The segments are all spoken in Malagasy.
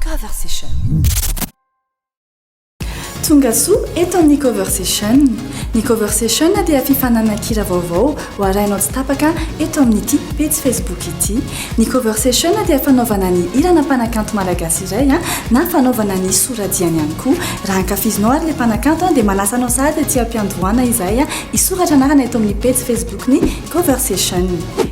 Cover Session. Tonga soa eto amin'ny Cover Session. Ny Cover Session dia fifananankira vaovao ho arahinao tsy tapaka eto amin'ity pejy Facebook ity. Ny Cover Session dia fanaovana ny hirana mpanakanto malagasy iray na fanaovana ny soradiany ihany koa. Raha ankafizinao ary ilay mpanakanto dia manasa anao sahady aty am-piandohana izahay hisoratra anarana eto amin'ny pejy Facebook-n'ny Cover Session.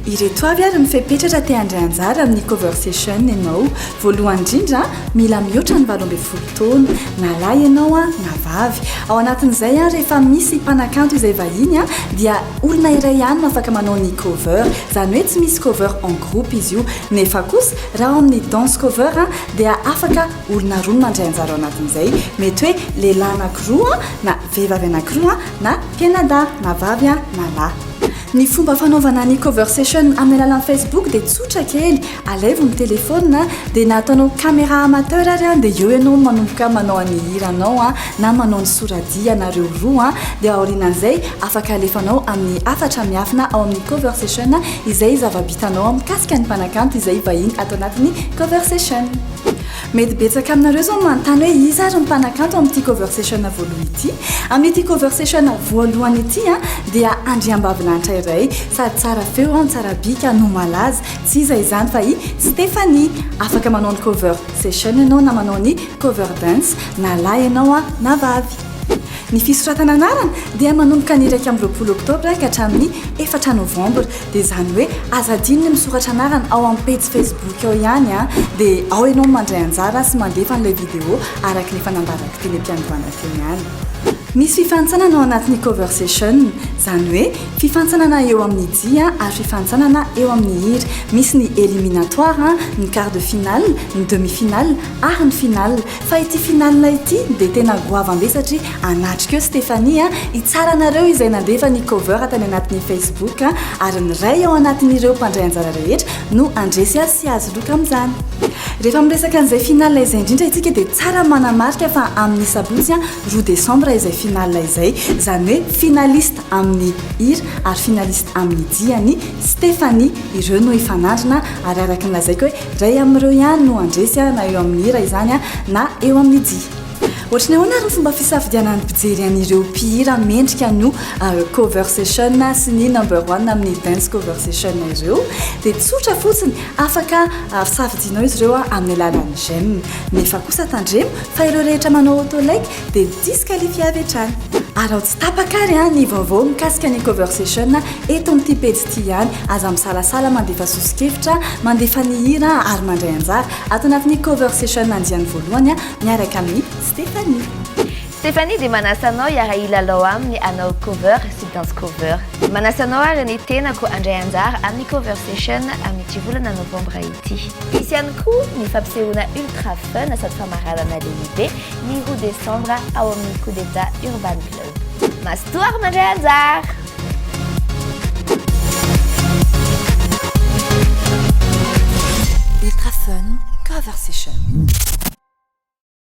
Ireto avy ary ny fepetra raha te handray anjara amin'ny Cover Session ianao. Voalohany indrindra, mila mihoatra ny 18 taona, na lahy ianao na vavy. Ao anatin'izay, rehefa misy mpanakanto izay vahiny dia olona iray ihany no afaka manao ny cover. Izany hoe tsy misy cover en groupe izy io. Nefa kosa, raha ao amin'ny dance cover dia afaka olona roa no mandray anjara ao anatin'izay. Mety hoe lehilahy anankiroa na vehivavy anankiroa na mpianadahy, na vavy na lahy. Ny fomba fanaovana ny cover session amin'ny alalan'ny Facebook dia tsotra kely, alaivo ny telephone dia na ataonao caméra amateur ary dia eo ianao manomboka manao ny hiranao na manao ny soradia nareo roa dia aorianan'izay afaka alefanao amin'ny hafatra miafina ao amin'ny cover session izay zava-bitanao mikasika ny mpanakanto izay vahiny ato anatin'ny cover session. Mety betsaka aminareo izao no manontany hoe iza ary ny mpanakanto amin'ity cover session voalohany ity. Amin'ity cover session voalohany ity dia andriambavilanitra iray sady tsara feo no tsara bika no malaza. Tsy iza izany fa i Stéphanie. Afaka manao ny cover session ianao na manao ny cover dance na lahy ianao na vavy. Ny fisoratana anarana dia manomboka ny 21 oktobra ka hatramin'ny 4 novambra. Dia izany hoe aza adino ny misoratra anarana ao amin'ny pejy Facebook ao ihany an, dia ao ianao no mandray anjara sy mandefa an'ilay vidéo araka ny efa nambarako teny am-piandohana teny ihany. Misy fifanintsanana ao anatin'ny cover session, izany hoe fifanintsanana eo amin'ny dihy ary fifanintsanana eo amin'ny hira. Misy ny éliminatoire, ny quart de finale, ny demi-finale ary ny finale. Fa ity finale ity dia tena goavam-be satria hanatrika eo Stéphanie a, hitsara anareo izay nandefa ny cover tany anatin'ny Facebook ary ny iray ao anatin'ireo mpandray anjara rehetra no handresy azy sy hahazo loka amin'izany. Rehefa miresaka an'izay finale izay indrindra isika dia tsara ny manamarika fa amin'ny sabotsy 2 desambra izay finale izay, izany hoe finaliste amin'ny hira ary finaliste amin'ny dihy an'i Stéphanie ireo no hifanandrina ary araka ny lazaiko hoe Iray amin'ireo ihany no handresy na eo amin'ny hira izany na eo amin'ny dihy. Ohatry ny ahoana ary ny fomba fisafidianan'ny mpijery an'ireo mpihira mendrika ny cover session sy ny number one amin'ny dance cover session ireo? Dia tsotra fotsiny, afaka safidianao izy ireo amin'ny alalan'ny j'aime. Nefa kosa tandremo fa ireo rehetra manao auto like dia disqualifié avy hatrany. Araho tsy tapaka ary ny vaovao mikasika ny cover session eto amin'ity pejy ity ihany. Aza misalasala mandefa soso-kevitra, mandefa ny hira ary mandray anjara ato anatin'ny cover session andiany voalohany miaraka amin'i Stéphanie. Stéphanie dia manasa anao hiara-hilalao aminy hanao cover sy dance cover. Manasa anao ary ny tenako handray anjara amin'ny cover session amin'ity volana novambra ity. Hisy ihany koa ny fampisehoana ultra fun sady famaranana lehibe ny 2 desambra ao amin'ny Coup d'Etat Urban Club. Mazotoa ary mandray anjara! Ultra Fun Cover Session.